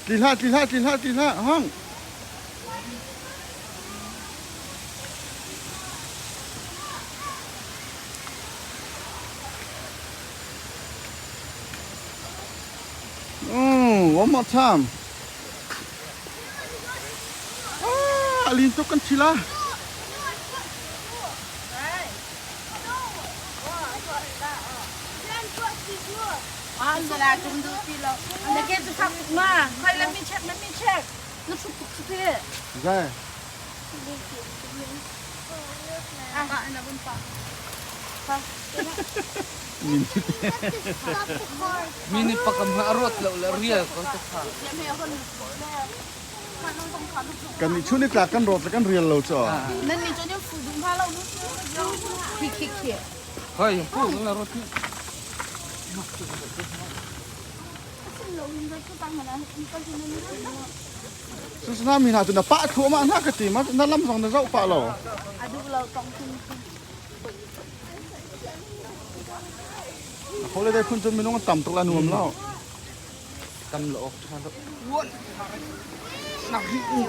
Tli hlah, tli hlah, tli hlah, tli hlah. Hong. One more time. Ah, lin tuk kan thi la. Let me check, let me check. Zai. Mi nih pakam hna a ruat lo le rial ko te kha. Kan nih chun tlak kan rawt le kan rial lo cho. Nan ni chun fu dum ha lo nu. Khi khi khi. Hoi, pu la rawt ni. Susana mi hna cu na pah thluahmah hna ka ti ma na lam zong na zoh pah lo. A duh lo tong thung. Holiday phun cun minung an tam tuk la nuam lo. Tam lo ok tha lo. Uan. Nak hi u.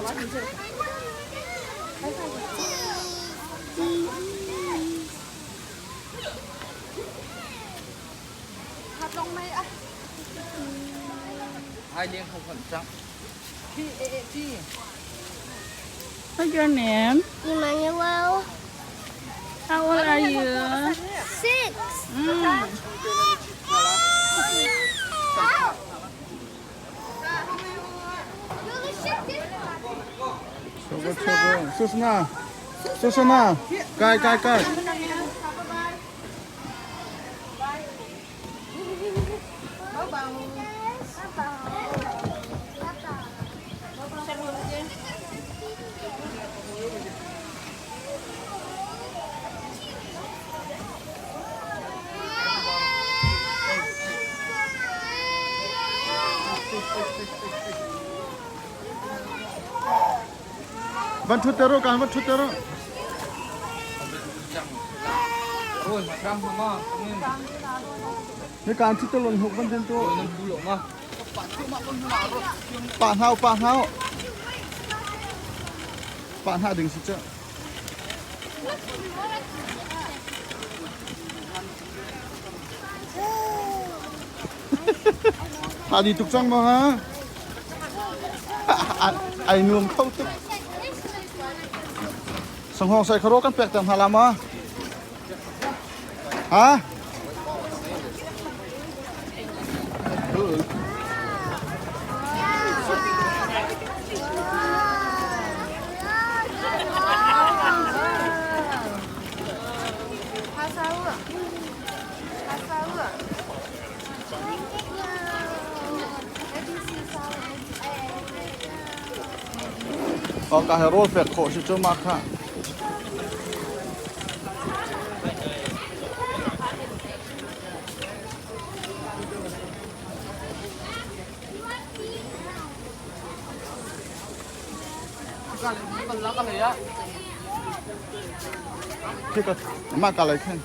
Hai liang không phận trắng. What's your name? Emmanuel. How old are you? 6. Coba coba. Susana. Susana. Kai kai kai. Van thut te ro kan van thut te ro. Ni kan thut te lon huk van den tu. Pa hnau pa hnau. Pa hna ding si cha. Tha di tuk cang ma ha. Ai nuam kho tuk. Sanghong sai kharo kan pek tang hala ma. Ha? Ka he rawl pek khawh si cu ma kha. Khi ka mah ka lei khin.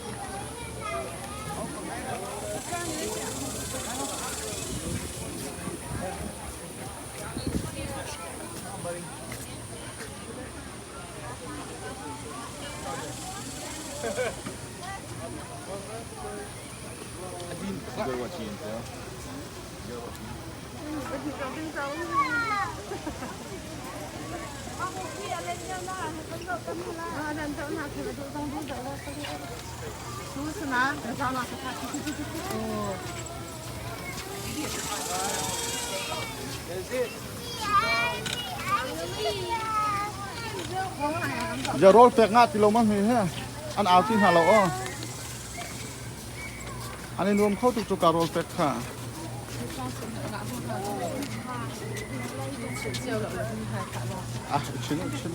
Giờ rawl pek nga ti lo ma hmi he an au ti hna lo aw. An i nuam kho tuk cu ka rawl pek kha. Ah, chin chin.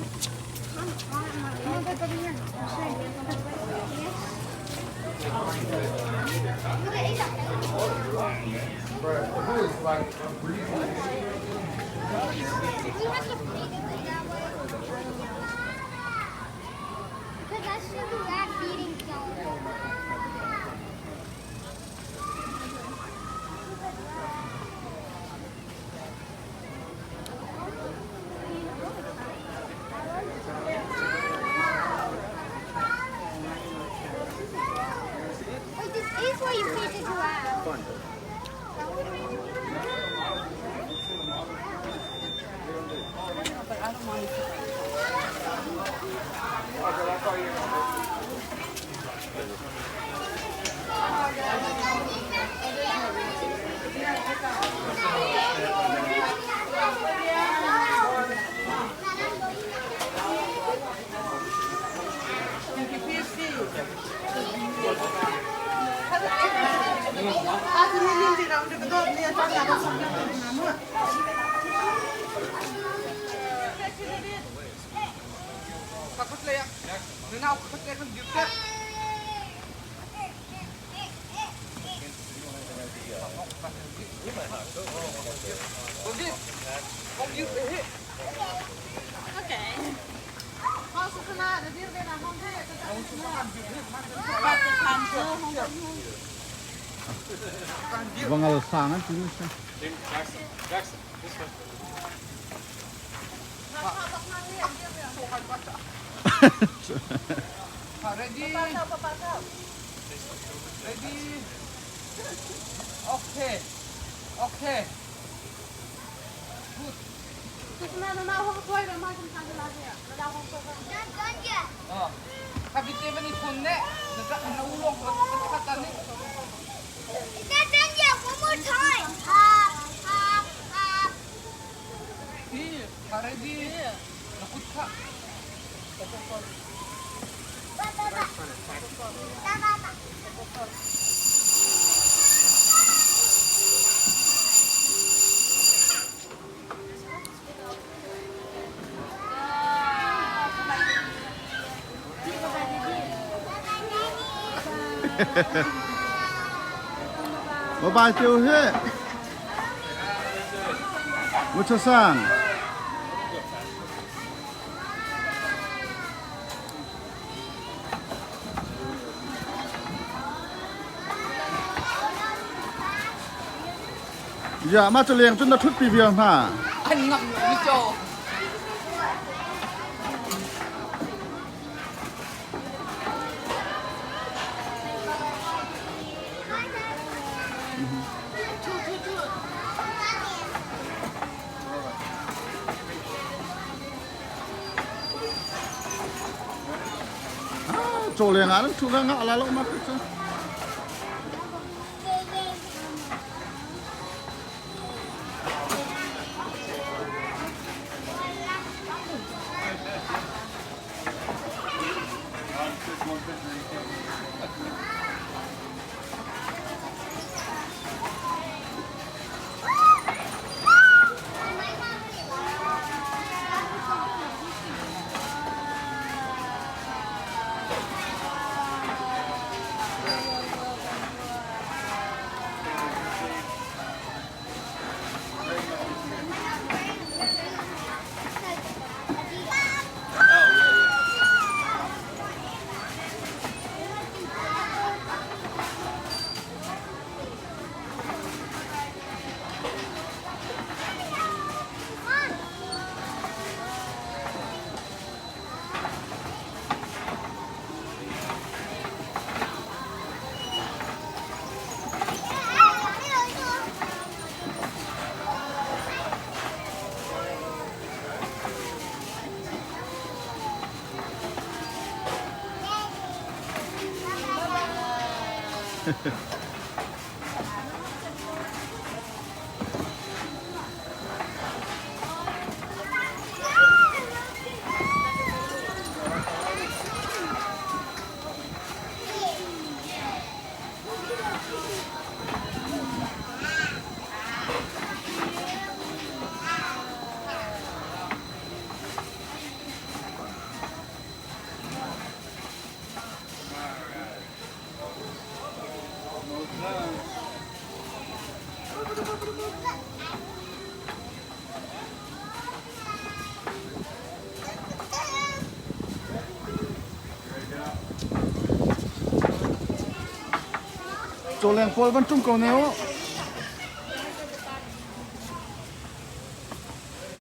Because that's the rat feeding zone. Vangal sang an ti mi si. Ready? Ready? Okay. Okay. Good. It's not done yet. One more time. Hop, hop, hop. Ba, ba, ba. Ba, ba, ba. Bye bye cio hi. Muchasang. Ya mah cu leng cun na ṭhutpi viar hna. An ngamh mi caw. Caw leng ah nan ṭhu nga la lo ma cu. Cawleng pawl van ṭum ko ne u.